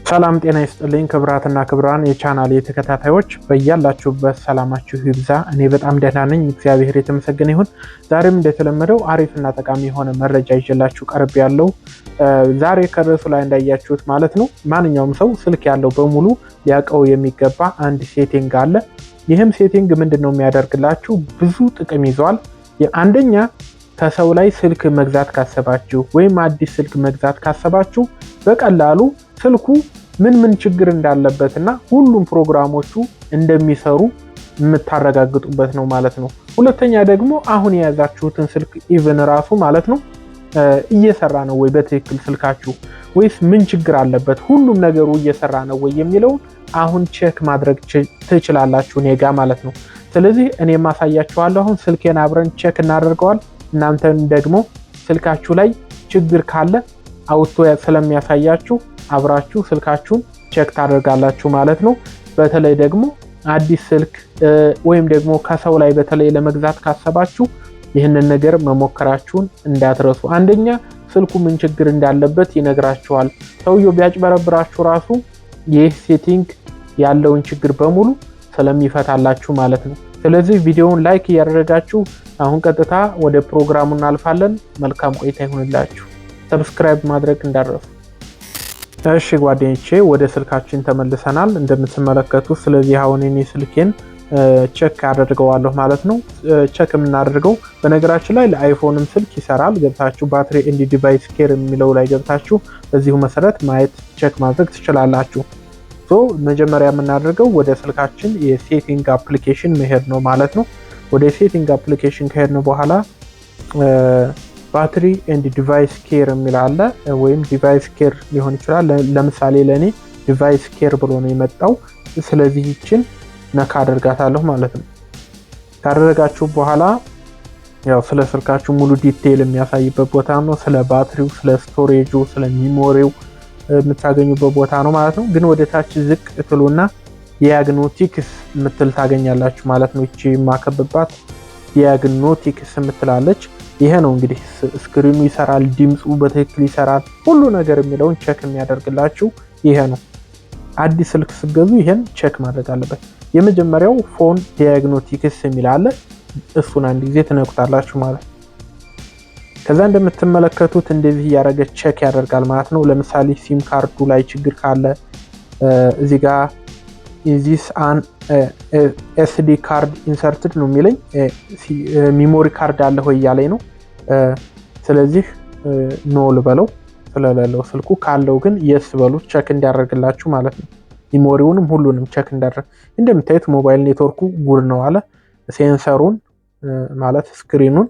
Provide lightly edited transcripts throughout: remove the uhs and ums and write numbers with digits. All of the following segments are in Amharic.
ሰላም ጤና ይስጥልኝ ክቡራትና ክቡራን የቻናሌ ተከታታዮች፣ በያላችሁበት ሰላማችሁ ይብዛ። እኔ በጣም ደህና ነኝ፣ እግዚአብሔር የተመሰገነ ይሁን። ዛሬም እንደተለመደው አሪፍና ጠቃሚ የሆነ መረጃ ይዤላችሁ ቀርቤያለሁ። ዛሬ ከርዕሱ ላይ እንዳያችሁት ማለት ነው፣ ማንኛውም ሰው ስልክ ያለው በሙሉ ሊያውቀው የሚገባ አንድ setting አለ። ይህም setting ምንድን ነው የሚያደርግላችሁ? ብዙ ጥቅም ይዟል። አንደኛ፣ ከሰው ላይ ስልክ መግዛት ካሰባችሁ ወይም አዲስ ስልክ መግዛት ካሰባችሁ በቀላሉ ስልኩ ምን ምን ችግር እንዳለበት እና ሁሉም ፕሮግራሞቹ እንደሚሰሩ የምታረጋግጡበት ነው ማለት ነው። ሁለተኛ ደግሞ አሁን የያዛችሁትን ስልክ even ራሱ ማለት ነው፣ እየሰራ ነው ወይ በትክክል ስልካችሁ ወይስ ምን ችግር አለበት፣ ሁሉም ነገሩ እየሰራ ነው ወይ የሚለውን አሁን check ማድረግ ትችላላችሁ እኔ ጋ ማለት ነው። ስለዚህ እኔ ማሳያችኋለሁ። አሁን ስልኬን አብረን check እናደርገዋል። እናንተን ደግሞ ስልካችሁ ላይ ችግር ካለ አውጥቶ ስለሚያሳያችሁ አብራችሁ ስልካችሁን check ታደርጋላችሁ ማለት ነው። በተለይ ደግሞ አዲስ ስልክ ወይም ደግሞ ከሰው ላይ በተለይ ለመግዛት ካሰባችሁ ይህንን ነገር መሞከራችሁን እንዳትረሱ። አንደኛ፣ ስልኩ ምን ችግር እንዳለበት ይነግራችኋል። ሰውየው ቢያጭበረብራችሁ ራሱ ይህ setting ያለውን ችግር በሙሉ ስለሚፈታላችሁ ማለት ነው። ስለዚህ ቪዲዮውን like እያደረጋችሁ አሁን ቀጥታ ወደ ፕሮግራሙ እናልፋለን። መልካም ቆይታ ይሁንላችሁ። Subscribe ማድረግ እንዳትረሱ። እሺ ጓደኞቼ፣ ወደ ስልካችን ተመልሰናል እንደምትመለከቱት። ስለዚህ አሁን እኔ ስልኬን check አደርገዋለሁ ማለት ነው። Check የምናደርገው በነገራችን ላይ ለ iPhone ም ስልክ ይሰራል። ገብታችሁ battery and device care የሚለው ላይ ገብታችሁ በዚሁ መሰረት ማየት፣ check ማድረግ ትችላላችሁ። So መጀመሪያ የምናደርገው ወደ ስልካችን የ setting application መሄድ ነው ማለት ነው። ወደ setting application ከሄድን በኋላ battery and device care የሚል አለ፣ ወይም device care ሊሆን ይችላል። ለምሳሌ ለእኔ device care ብሎ ነው የመጣው። ስለዚህ ይችን ነካ አደርጋታለሁ ማለት ነው። ካደረጋችሁ በኋላ ያው ስለ ስልካችሁ ሙሉ detail የሚያሳይበት ቦታ ነው። ስለ ባትሪው፣ ስለ storage ኡ፣ ስለ memory ው የምታገኙበት ቦታ ነው ማለት ነው። ግን ወደ ታች ዝቅ ትሉና diagnostics የምትል ታገኛላችሁ ማለት ነው። ይቺ የማከብባት diagnostics የምትላለች። ይሄ ነው እንግዲህ screen ኑ ይሰራል፣ ድምፁ በትክክል ይሰራል፣ ሁሉ ነገር የሚለውን check የሚያደርግላችሁ ይሄ ነው። አዲስ ስልክ ስትገዙ ይሄን check ማድረግ አለበት። የመጀመሪያው phone diagnostics የሚል አለ። እሱን አንድ ጊዜ ትነኩታላችሁ ማለት ነው። ከዛ እንደምትመለከቱት እንደዚህ እያደረገ check ያደርጋል ማለት ነው። ለምሳሌ SIM card ኡ ላይ ችግር ካለ እዚህ ጋር "Is this an SD card inserted?" ነው የሚለኝ። Memory card አለ ወይ እያለኝ ነው። ስለዚህ no ልበለው ስለሌለው ስልኩ፣ ካለው ግን yes በሉት check እንዲያደርግላችሁ ማለት ነው። Memory ውንም ሁሉንም check እንዲያደርግ። እንደምታዩት mobile network ኡ good ነው አለ። Sensor ኡን ማለት screen ኑን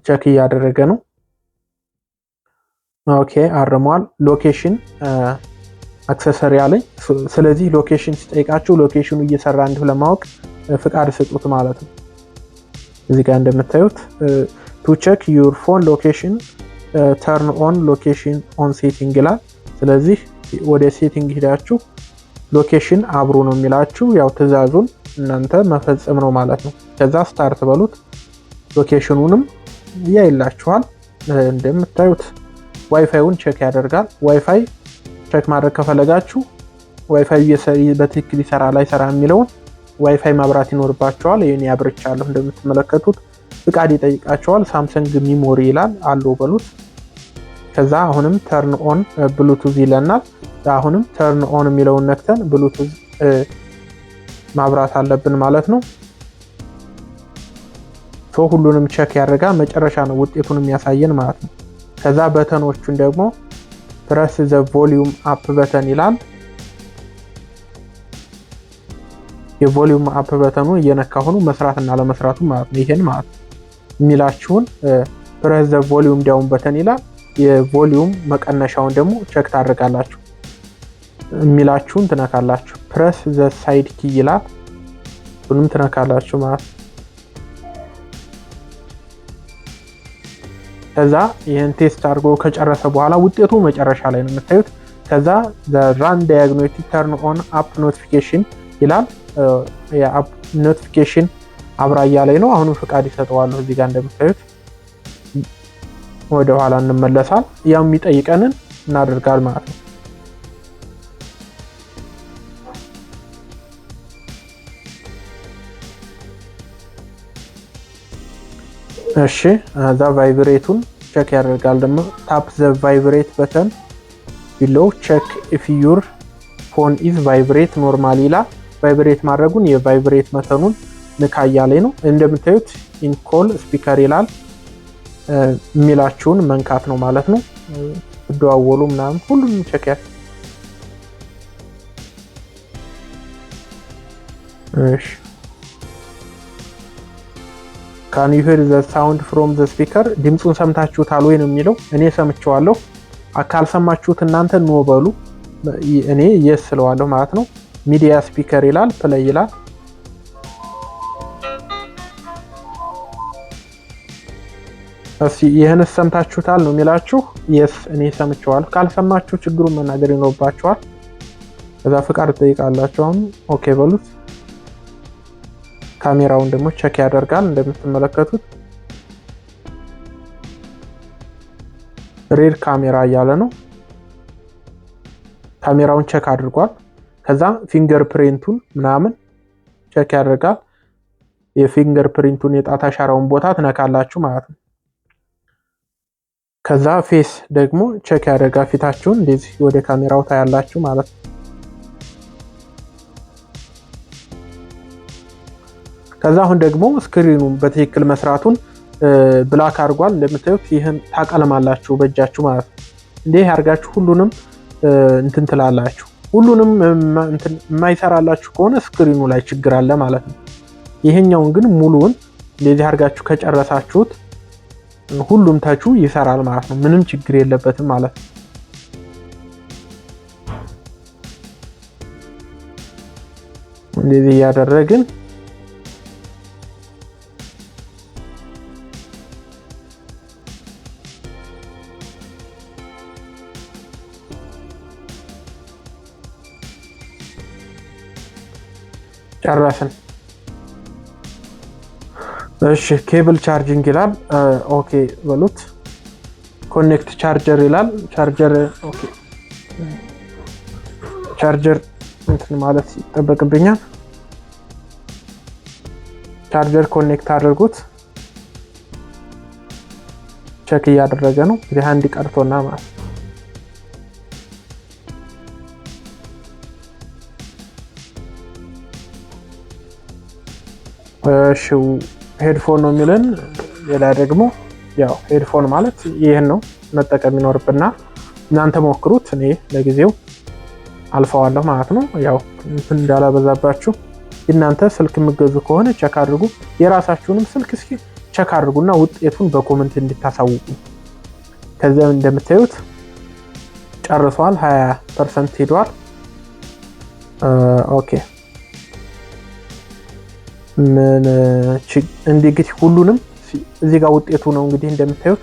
check እያደረገ ነው። Okay፣ አርሟል። Location accessory አለኝ። ስለዚህ location ሲጠይቃችሁ location ኑ እየሰራ እንዲሁ ለማወቅ ፍቃድ ስጡት ማለት ነው። እዚህ ጋር እንደምታዩት "To check your phone location, turn on location on setting" ይላል። ስለዚህ ወደ setting ሂዳችሁ location አብሩ ነው የሚላችሁ። ያው ትዕዛዙን እናንተ መፈጸም ነው ማለት ነው። ከዛ start በሉት፣ location ኑንም ያይላችኋል። እንደምታዩት WiFi ውን check ያደርጋል። WiFi check ማድረግ ከፈለጋችሁ ዋይፋይ በትክክል ይሰራ ላይሰራ የሚለውን ዋይፋይ ማብራት ይኖርባችኋል። ይህን ያብርቻለሁ። እንደምትመለከቱት ፍቃድ ይጠይቃችኋል። Samsung memory ይላል፣ allow በሉት። ከዛ አሁንም turn on Bluetooth ይለናል። አሁንም turn on የሚለውን ነክተን ብሉቱዝ ማብራት አለብን ማለት ነው። So ሁሉንም check ያደርጋል። መጨረሻ ነው ውጤቱን የሚያሳየን ማለት ነው። ከዛ button ኦቹን ደግሞ "Press the volume up button" ይላል። የ volume up button ኑ እየነካ ሆኖ መስራትና አለመስራቱ ማለት ነው። ይሄን ማለት ነው የሚላችሁን "Press the volume down button" ይላል። የ volume መቀነሻውን ደግሞ check ታደርጋላችሁ። የሚላችሁን ትነካላችሁ። "Press the side key" ይላል። እሱንም ትነካላችሁ ማለት ነው። ከዛ ይህን test አድርጎ ከጨረሰ በኋላ ውጤቱ መጨረሻ ላይ ነው የምታዩት። ከዛ "Run diagnostic, turn on app notification" ይላል። የ app notification አብራ እያለኝ ነው። አሁንም ፍቃድ ይሰጠዋለሁ። እዚህ ጋር እንደምታዩት ወደ ኋላ እንመለሳል። ያው የሚጠይቀንን እናደርጋል ማለት ነው። እሺ፣ እዛ vibrate ኡን check ያደርጋል። ደግሞ tap the vibrate button below, check if your phone is vibrate normal ይላል። Vibrate ማድረጉን የ vibrate button ኡን ንካ እያለኝ ነው። እንደምታዩት in call speaker ይላል። የሚላችሁን መንካት ነው ማለት ነው። ደዋወሉ ምናምን ሁሉንም check ያ እሺ፣ can you hear the sound from the speaker? ድምፁን ሰምታችሁታል ወይ ነው የሚለው። እኔ ሰምቼዋለሁ። ካልሰማችሁት እናንተ no በሉ። እኔ yes ስለዋለሁ ማለት ነው። Media speaker ይላል፣ play ይላል። እስኪ ይህን ሰምታችሁታል ነው የሚላችሁ። Yes፣ እኔ ሰምቼዋለሁ። ካልሰማችሁ ችግሩን መናገር ይኖርባችኋል። ከዛ ፍቃድ ትጠይቃላችሁ። አሁን okay በሉት። ካሜራውን ደግሞ check ያደርጋል። እንደምትመለከቱት rear camera እያለ ነው። ካሜራውን check አድርጓል። ከዛ fingerprint ኡን ምናምን check ያደርጋል። የ fingerprint ኡን የጣት አሻራውን ቦታ ትነካላችሁ ማለት ነው። ከዛ face ደግሞ check ያደርጋል። ፊታችሁን እንደዚህ ወደ ካሜራው ታያላችሁ ማለት ነው። ከዛ አሁን ደግሞ screen ኑ በትክክል መስራቱን black አድርጓል። እንደምታዩት ይህን ታቀልማላችሁ በእጃችሁ ማለት ነው። እንዲህ አድርጋችሁ ሁሉንም እንትን ትላላችሁ። ሁሉንም የማይሰራላችሁ ከሆነ screen ኑ ላይ ችግር አለ ማለት ነው። ይሄኛውን ግን ሙሉውን እንደዚህ አድርጋችሁ ከጨረሳችሁት ሁሉም ተቹ ይሰራል ማለት ነው። ምንም ችግር የለበትም ማለት ነው። እንደዚህ እያደረግን ጨረስን። እሺ፣ cable charging ይላል። Okay በሉት። Connect charger ይላል። Charger, okay፣ charger እንትን ማለት ይጠበቅብኛል። Charger connect አድርጉት። Check እያደረገ ነው። እንግዲህ አንድ ቀርቶና ማለት። እሺ፣ headphone ነው የሚለን። ሌላ ደግሞ ያው headphone ማለት ይህን ነው መጠቀም ይኖርብናል። እናንተ ሞክሩት። እኔ ለጊዜው አልፈዋለሁ ማለት ነው። ያው እንትን እንዳላበዛባችሁ። እናንተ ስልክ የምገዙ ከሆነ check አድርጉ። የራሳችሁንም ስልክ እስኪ check አድርጉና ውጤቱን በ comment እንድታሳውቁ። ከዚያም እንደምታዩት ጨርሷል። 20% ሄዷል። Okay፣ ምን እንግዲህ ሁሉንም እዚህ ጋር ውጤቱ ነው እንግዲህ እንደምታዩት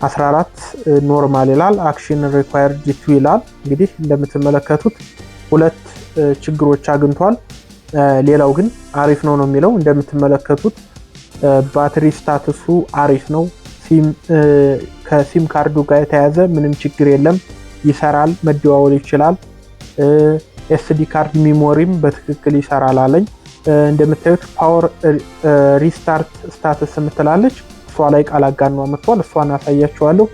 14 normal ይላል። Action required two ይላል። እንግዲህ እንደምትመለከቱት ሁለት ችግሮች አግኝቷል። ሌላው ግን አሪፍ ነው ነው የሚለው። እንደምትመለከቱት battery status ኡ አሪፍ ነው። ከ SIM card ኡ ጋር የተያዘ ምንም ችግር የለም። ይሰራል፣ መደዋወል ይችላል። SD card memory ም በትክክል ይሰራል አለኝ። እንደምታዩት power restart status የምትላለች እሷ ላይ ቃል አጋኗ መጥቷል። እሷን አሳያችኋለሁ።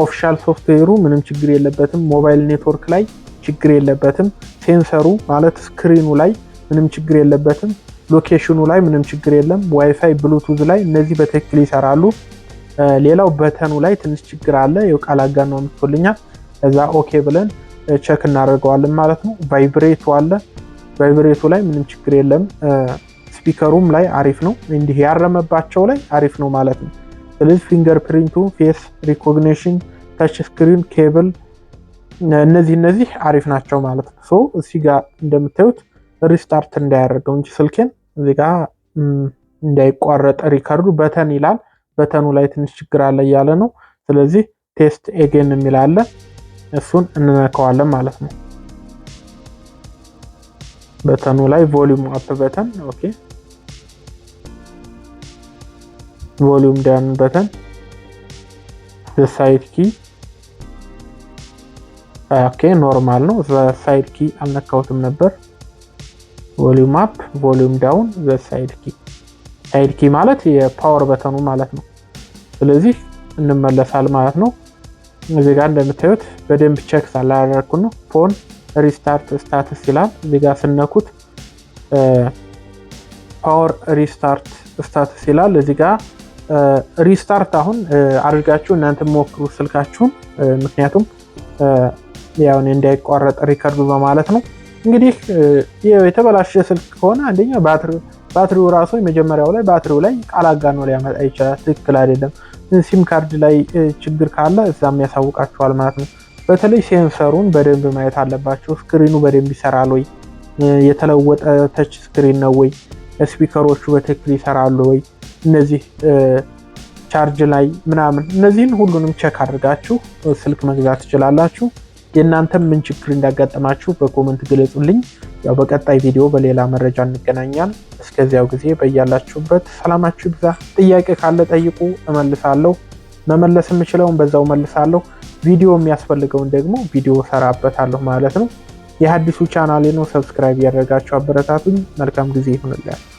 Official software ኡ ምንም ችግር የለበትም። Mobile network ላይ ችግር የለበትም። Sensor ኡ ማለት screen ኑ ላይ ምንም ችግር የለበትም። Location ኑ ላይ ምንም ችግር የለም። WiFi፣ Bluetooth ላይ እነዚህ በትክክል ይሰራሉ። ሌላው button ኑ ላይ ትንሽ ችግር አለ። የቃል አጋኖ አምጥቶልኛል። እዛ okay ብለን check እናደርገዋለን ማለት ነው። Vibrate ኡ አለ። Vibrate ኡ ላይ ምንም ችግር የለም። Speaker ኡም ላይ አሪፍ ነው። እንዲህ ያረመባቸው ላይ አሪፍ ነው ማለት ነው። ስለዚህ fingerprint ኡ፣ face recognition፣ touch screen፣ cable እነዚህ አሪፍ ናቸው ማለት ነው። So እዚህ ጋር እንደምታዩት restart እንዳያደርገው እንጂ ስልኬን እዚህ ጋር እንዳይቋረጥ record ኡ button ይላል። Button ኑ ላይ ትንሽ ችግር አለ እያለ ነው። ስለዚህ test again የሚል አለ። እሱን እንነካዋለን ማለት ነው። Button ኑ ላይ volume up button, okay፣ volume down button, side key, okay፣ normal ነው። Side key አልነካሁትም ነበር። Volume up፣ volume down፣ the side key። Side key ማለት የ power button ኑ ማለት ነው። ስለዚህ እንመለሳል ማለት ነው። እዚህ ጋር እንደምታዩት በደንብ check ሳላደረግኩ ነው። Phone restart status ይላል። እዚህ ጋር ስነኩት power restart status ይላል። እዚህ ጋር restart አሁን አድርጋችሁ እናንተ ሞክሩ ስልካችሁን፣ ምክንያቱም ያው እንዳይቋረጥ record ኡ በማለት ነው። እንግዲህ የተበላሸ ስልክ ከሆነ አንደኛ ባትሪው ራሱ የመጀመሪያው ላይ ባትሪው ላይ ቃል አጋኖ ሊያመጣ ይችላል። ትክክል አይደለም። SIM card ላይ ችግር ካለ እዛም ያሳውቃችኋል ማለት ነው። በተለይ sensor ኡን በደንብ ማየት አለባችሁ። Screen ኑ በደንብ ይሰራል ወይ? የተለወጠ touch screen ነው ወይ? Speaker ኦቹ በትክክል ይሰራሉ ወይ? እነዚህ ቻርጅ ላይ ምናምን እነዚህን ሁሉንም check አድርጋችሁ ስልክ መግዛት ትችላላችሁ። የእናንተም ምን ችግር እንዳጋጠማችሁ በ comment ግለጹልኝ። ያው በቀጣይ ቪዲዮ በሌላ መረጃ እንገናኛል። እስከዚያው ጊዜ በያላችሁበት ሰላማችሁ ይብዛ። ጥያቄ ካለ ጠይቁ፣ እመልሳለሁ። መመለስ የምችለውን በዛው መልሳለሁ። ቪዲዮ የሚያስፈልገውን ደግሞ ቪዲዮ ሰራበታለሁ ማለት ነው። የአዲሱ ቻናሌ ነው። Subscribe ያደረጋችሁ አበረታቱኝ። መልካም ጊዜ ይሁንላችሁ።